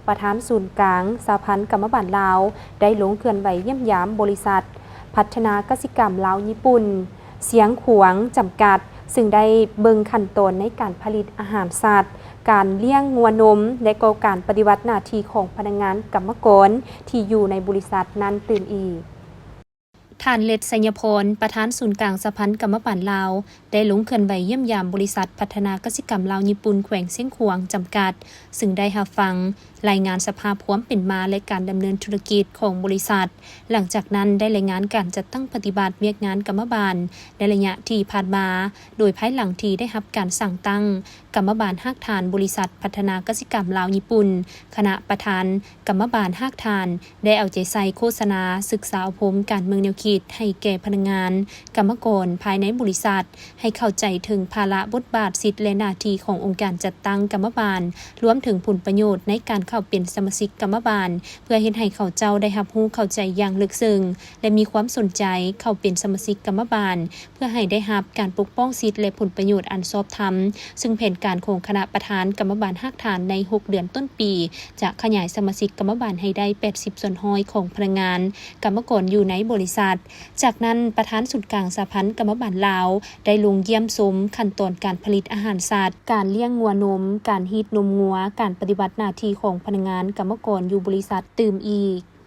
ປະທານສູນກາງສະຫະພັນກຳມະບານລາວ ໄດ້ລົງເຄື່ອນໄຫວຢ້ຽມຢາມບໍລິສັດພັດທະນາກະສິກຳລາວຍີ່ປຸ່ນ ຊຽງຂວາງ ຈຳກັດ ຊຶ່ງໄດ້ເບິ່ງຂັ້ນຕອນໃນການຜະລິດອາຫານສັດ, ການລ້ຽງງົວນົມ ແລະ ກໍການປະຕິບັດໜ້າທີ່ຂອງພະນັກງານກຳມະກອນທີ່ຢູ່ໃນບໍລິສັດນັ້ນຕື່ມອີກ. ທ່ານ ເລັດ ໄຊຍະພອນ ປະທານສູນກາງສະຫະພັນກຳມະບານລາວ ໄດ້ລົງເຄື່ອນໄຫວຢ້ຽມຢາມບໍລິສັດພັດທະນາກະສິກຳລາວຍີ່ປຸ່ນ ແຂວງຊຽງຂວາງ ຈຳກັດ ຊຶ່ງໄດ້ຮັບຟັງລາຍງານສະພາບຄວາມເປັນມາ ແລະ ການດຳເນີນທຸລະກິດຂອງບໍລິສັດ. ຫຼັງຈາກນັ້ນໄດ້ລາຍງານການຈັດຕັ້ງປະຕິບັດວຽກງານກຳມະບານໃນໄລຍະທີ່ຜ່ານມາ, ໂດຍພາຍຫຼັງທີ່ໄດ້ຮັບການສ້າງຕັ້ງກຳມະບານຮາກຖານບໍລິສັດພັດທະນາກະສິກຳລາວຍີ່ປຸ່ນ, ຄະນະປະທານກຳມະບານຮາກຖານ ໄດ້ເອົາໃຈໃສ່ໂຄສະນາ, ສຶກສາອົບຮົມການເມືອງແນວຄິດໃຫ້ແກ່ພະນັກງານກຳມະກອນພາຍໃນບໍລິສັດ ໃຫ້ເຂົ້າໃຈເຖິງພາລະ, ບົດບາດ, ສິດ ແລະ ໜ້າທີ່ຂອງອົງການຈັດຕັ້ງກຳມະບານ, ລວມເຖິງຜົນປະໂຫຍດໃນການເຂົ້າເປັນສະມາຊິກກຳມະບານ, ເພື່ອເຮັດໃຫ້ເຂົາເຈົ້າໄດ້ຮັບຮູ້ເຂົ້າໃຈຢ່າງເລິກເຊິ່ງ ແລະ ມີຄວາມສົນໃຈເຂົ້າເປັນສະມາຊິກກຳມະບານ, ເພື່ອໃຫ້ໄດ້ຮັບການປົກປ້ອງສິດ ແລະ ຜົນປະໂຫຍດອັນຊອບທຳ, ຊຶ່ງແຜນການຂອງຄະນະປະທານກຳມະບານຮາກຖານໃນຫົກເດືອນຕົ້ນປີ ຈະຂະຫຍາຍສະມາຊິກກຳມະບານໃຫ້ໄດ້ແປດສິບສ່ວນຮ້ອຍຂອງພະນັກງານກຳມະກອນຢູ່ໃນບໍລິສັດ. ຈາກນັ້ນ, ປະທານສູນກາງສະຫະພັນກຳມະບານລາວ ໄດ້ລົງຢ້ຽມຊົມຂັ້ນຕອນການຜະລິດອາຫານສັດ, ການລ້ຽງງົວນົມ, ການຮີດນົມງົວ, ການປະຕິບັດໜ້າທີ່ຂອງພະນັກງານກຳມະກອນຢູ່ບໍລິສັດຕື່ມອີກ.